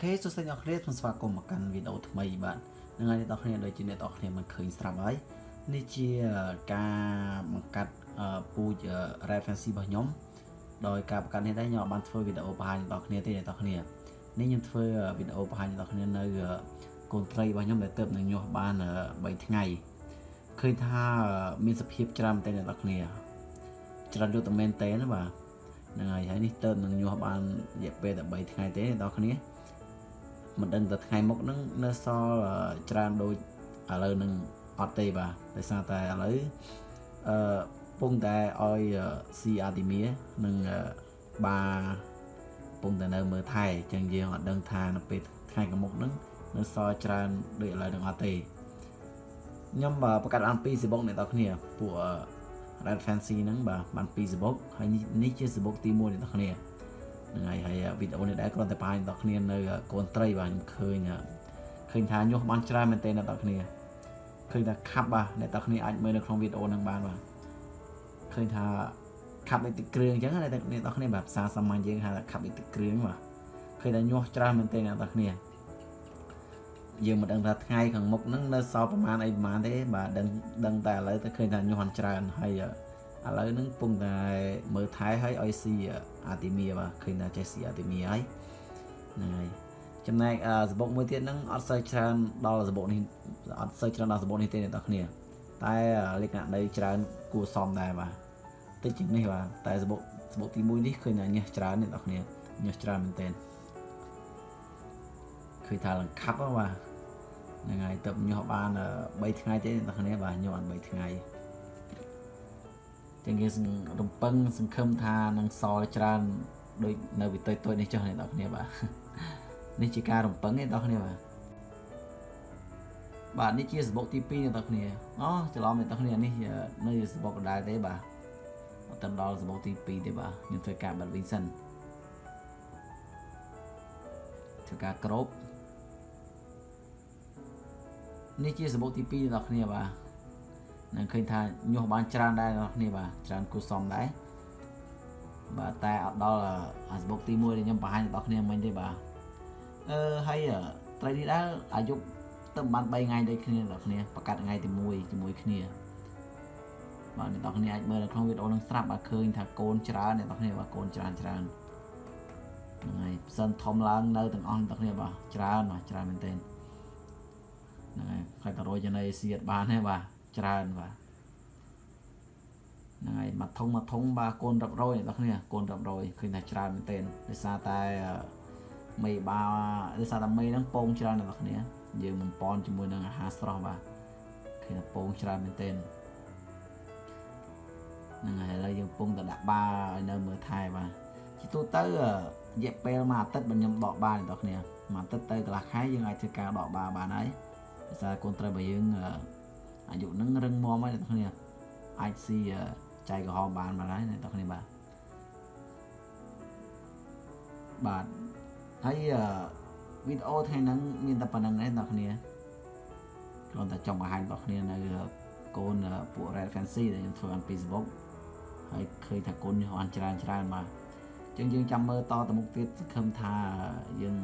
ខេសួស្តីអ្នកគ្នាសូមស្វាគមន៍មកកាន់វីដេអូថ្មីបាទនឹងហើយអ្នកនរគ្នាដូចជាអ្នកនរគ្នាមិនឃើញស្រាប់ហើយនេះជាការបង្កាត់ពូជ Red Fancy របស់ខ្ញុំដោយការបង្កាត់នេះដែរខ្ញុំបានធ្វើវីដេអូបង្ហាញដល់គ្នាទេអ្នកនរគ្នានេះខ្ញុំធ្វើវីដេអូបង្ហាញដល់គ្នានៅកូនត្រីរបស់ខ្ញុំដែលទៅនឹងញាស់បាន3ថ្ងៃឃើញថាមានសភាពច្រើនមែនទេអ្នកនរគ្នាច្រើនយកតែមែនទេណាបាទហ្នឹងហើយហើយនេះទៅនឹងញាស់បានរយៈពេលតែ3ថ្ងៃទេអ្នកនរគ្នាមិនដឹងតែថ្ងៃមុខហ្នឹងនៅសល់ច្រើនដូចឥឡូវនឹងអត់ទេបាទដោយសារតែឥឡូវអឺពងតែឲ្យស៊ីអាទីមៀនិងបាពងតែនៅមើលថែអញ្ចឹងយើងអត់ដឹងថានៅពេលថ្ងៃខាងមុខហ្នឹងនៅសល់ច្រើនដូចឥឡូវនឹងអត់ទេខ្ញុំប្រកាសបាន2សបុកអ្នកនរគ្នាពួក Red Fancy ហ្នឹងបាទបាន2សបុកហើយនេះជាសបុកទី1អ្នកនរគ្នាហ្នឹងហើយហើយវីដេអូនេះដែរគ្រាន់តែបង្ហាញដល់គ្នានៅកូនត្រីបាទខ្ញុំឃើញថាញាស់បានច្រើនមែនទែនអ្នកនរគ្នាឃើញថាខាប់បាទអ្នកនរគ្នាអាចមើលនៅក្នុងវីដេអូហ្នឹងបានបាទឃើញថាខាប់ដូចទឹកគ្រឿងអញ្ចឹងអ្នកនរគ្នាបាទភាសាសាមញ្ញយើងហៅថាខាប់ដូចទឹកគ្រឿងបាទឃើញថាញាស់ច្រើនមែនទែនអ្នកនរគ្នាយើងមិនដឹងថាថ្ងៃខាងមុខហ្នឹងនៅសល់ប្រហែលអីប្រហែលទេបាទដឹងតែឥឡូវទៅឃើញថាញាស់ច្រើនហើយឥឡូវហ្នឹងពងតែមើលថែហើយឲ្យស៊ីអាទីមៀបាទឃើញថាចេះស៊ីអាទីមៀហើយហ្នឹងហើយចំណែកសបុកមួយទៀតហ្នឹងអត់សូវច្រើនដល់សបុកនេះអត់សូវច្រើនដល់សបុកនេះទេអ្នកនរគ្នាតែលក្ខណៈដីច្រើនគួរសមដែរបាទតិចជាងនេះបាទតែសបុកទី1នេះឃើញថាញើសច្រើនអ្នកនរគ្នាញើសច្រើនមែនទែនឃើញថាលង្ខាប់បាទហ្នឹងហើយទៅញាស់បាន3ថ្ងៃទេអ្នកនរគ្នាបាទញាស់បាន3ថ្ងៃចឹងគេរំពឹងសង្ឃឹមថានឹងសល់ច្រើនដូចនៅវិតូចៗនេះចុះអ្នកនរគ្នាបាទនេះជាការរំពឹងអ្នកនរគ្នាបាទបាទនេះជាសបុកទី2អ្នកនរគ្នាអូច្រឡំអ្នកនរគ្នានេះនៅសបុកដដែលទេបាទអត់ដល់សបុកទី2ទេបាទខ្ញុំធ្វើការបិទវិញសិនធ្វើការក្របនេះជាសបុកទី2អ្នកនរគ្នាបាទនឹងឃើញថាញាស់បានច្រើនដែរអ្នកគ្នាបាទច្រើនគួរសមដែរបាទតែអត់ដល់អាសបុកទី1ដែលខ្ញុំបង្ហាញដល់គ្នាមិញទេបាទអឺហើយត្រីនេះដែរអាយុទៅបាន3ថ្ងៃដូចគ្នាអ្នកគ្នាប្រកាសថ្ងៃទី1ជាមួយគ្នាបាទអ្នកគ្នាអាចមើលនៅក្នុងវីដេអូនឹងស្រាប់បាទឃើញថាកូនច្រើនអ្នកគ្នាបាទកូនច្រើនច្រើនហ្នឹងហើយផ្សិនធំឡើងនៅទាំងអស់អ្នកគ្នាបាទច្រើនបាទច្រើនមែនទែនហ្នឹងហើយខ្លាចតរយចំណីសៀតបានទេបាទច្រើនបាទហ្នឹងហើយមួយធុងបាទកូនរាប់រយអ្នកគ្នាកូនរាប់រយឃើញថាច្រើនមែនទែនដោយសារតែមេបាដោយសារតែមេហ្នឹងពងច្រើនអ្នកគ្នាយើងមិនប៉នជាមួយនឹងអាហារស្រស់បាទឃើញថាពងច្រើនមែនទែនហ្នឹងហើយឥឡូវយើងពងតែដាក់បាឲ្យនៅមើលថែបាទជាទូទៅរយៈពេលមួយអាទិត្យបើខ្ញុំដកបាអ្នកគ្នាមួយអាទិត្យទៅកន្លះខែយើងអាចធ្វើការដកបាបានហើយដោយសារកូនត្រីរបស់យើងអាយុនឹងរឹងមាំហើយអ្នកគ្នាអាចស៊ីចៃក្រហមបានមកហើយអ្នកគ្នាបាទបាទហើយវីដេអូថ្ងៃហ្នឹងមានតែប៉ុណ្្នឹងឯងអ្នកគ្នាគ្រាន់តែចង់បង្ហាញដល់គ្នានៅកូនពួក Red Fancy ដែលខ្ញុំធ្វើបាន Facebook ហើយឃើញថាកូននេះបានច្រើនច្រើនបាទអញ្ចឹងយើងចាំមើលតទៅមុខទៀតសង្ឃឹមថាយើង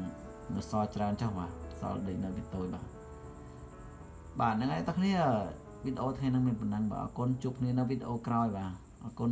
នៅសល់ច្រើនចុះបាទសល់ដូចនៅពីតូចបាទបាទហ្នឹងហើយតោះគ្នាវីដេអូថ្ងៃហ្នឹងមានប៉ុណ្ណឹងបាទអរគុណជួបគ្នានៅវីដេអូក្រោយបាទអរគុណ